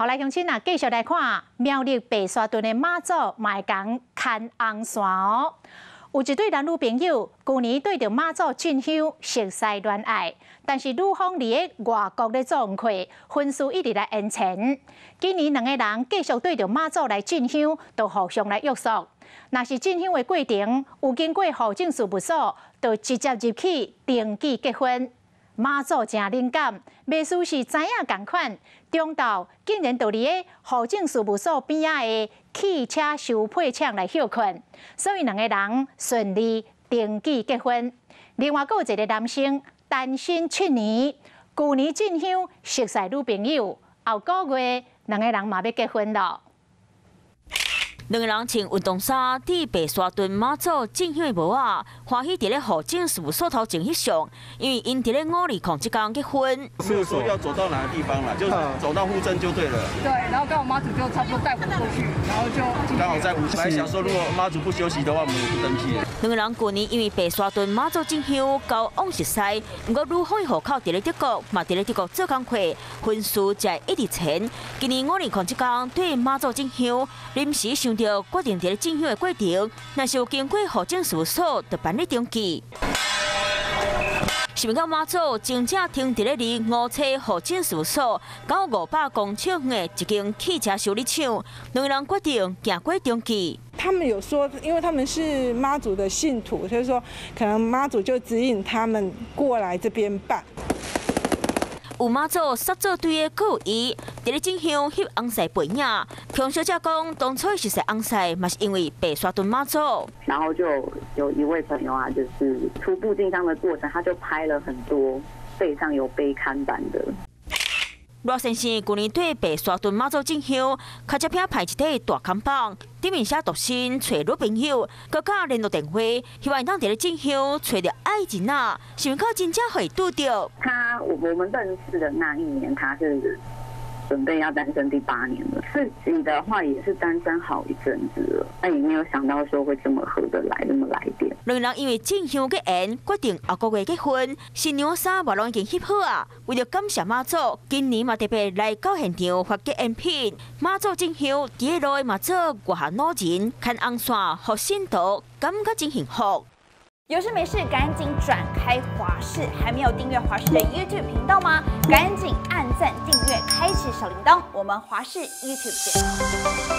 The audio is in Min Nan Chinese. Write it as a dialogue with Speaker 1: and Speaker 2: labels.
Speaker 1: 來鄉親啊，繼續來看苗栗白沙屯的媽祖嘛會共牽紅線哦。有一對男女朋友，舊年對著媽祖進香熟似戀愛，但是女方佇咧外國咧做功課，婚事一直來延遲。今年兩個人繼續對著媽祖來進香，就互相來約束。若是進香的過程有經過戶政事務所，就直接入去登記結婚。媽祖誠靈感，袂輸是知影仝款，中晝竟然就佇咧戶政事務所邊仔的汽車修配廠來歇睏，所以兩个人順利登記結婚。另外，閣有一个男生單身7年，舊年進香熟似女朋友，後個月兩个人嘛欲結婚囉。
Speaker 2: 兩个人穿運動衫，佇白沙屯媽祖進香的帽仔，歡喜佇咧戶政事務所頭前翕相，因為𪜶佇咧5/20這工結婚。
Speaker 3: 是說要走到哪個地方啦，就走到戶政就對了。
Speaker 4: 對，然後剛好媽祖就差不多帶我過去，然後就
Speaker 3: 剛好在五。本來想說，如果媽祖不休息的話，我們也不登記。
Speaker 2: 兩個人舊年因為白沙屯媽祖進香交往熟似，毋過女方戶口佇咧德國，嘛佇咧德國做工課，婚事才會一直延。今年五二零這工對媽祖進香，臨時想著決定佇咧進香的過程，若是有經過戶政事務所，就辦理登記。想袂到媽祖真正停佇咧離梧棲戶政事務所閣有500公尺遠的一間汽車修理廠，兩个人決定行過登記。
Speaker 5: 他們有說，因為他們是媽祖的信徒，所以說可能媽祖就指引他們過來這邊辦。
Speaker 2: 有媽祖煞做對的，閣有伊佇咧進香翕尪婿背影。強小姐講，當初熟似尪婿嘛是因為白沙屯媽祖。
Speaker 6: 然後就有一位朋友啊，就是徒步進香的過程，他就拍了很多背上有背看板的。
Speaker 2: 賴先生舊年對白沙屯媽祖進香，跤車邊排一塊大看板，頂面寫獨身揣女朋友，閣加聯絡電話，希望會當佇咧進香揣著愛人啊，想袂到真正予伊拄著。
Speaker 6: 他我們認識的那一年，他是準備要單身第八年了。自己的話也是單身好一陣子了，但也沒有想到說會這麼合得來，這麼來電。
Speaker 2: 兩人因為進香結緣，決定後個月結婚，新娘衫嘛攏已經翕好啊。為著感謝媽祖，今年嘛特別來到現場發結緣品。媽祖進香，佇咧路嘛做外下老人牽紅線，予信徒感覺真幸福。
Speaker 7: 有事沒事趕緊轉開華視，還沒有訂閱華視的 YouTube 頻道嗎？趕緊按讚、訂閱、開啟小鈴鐺，我們華視 YouTube 見。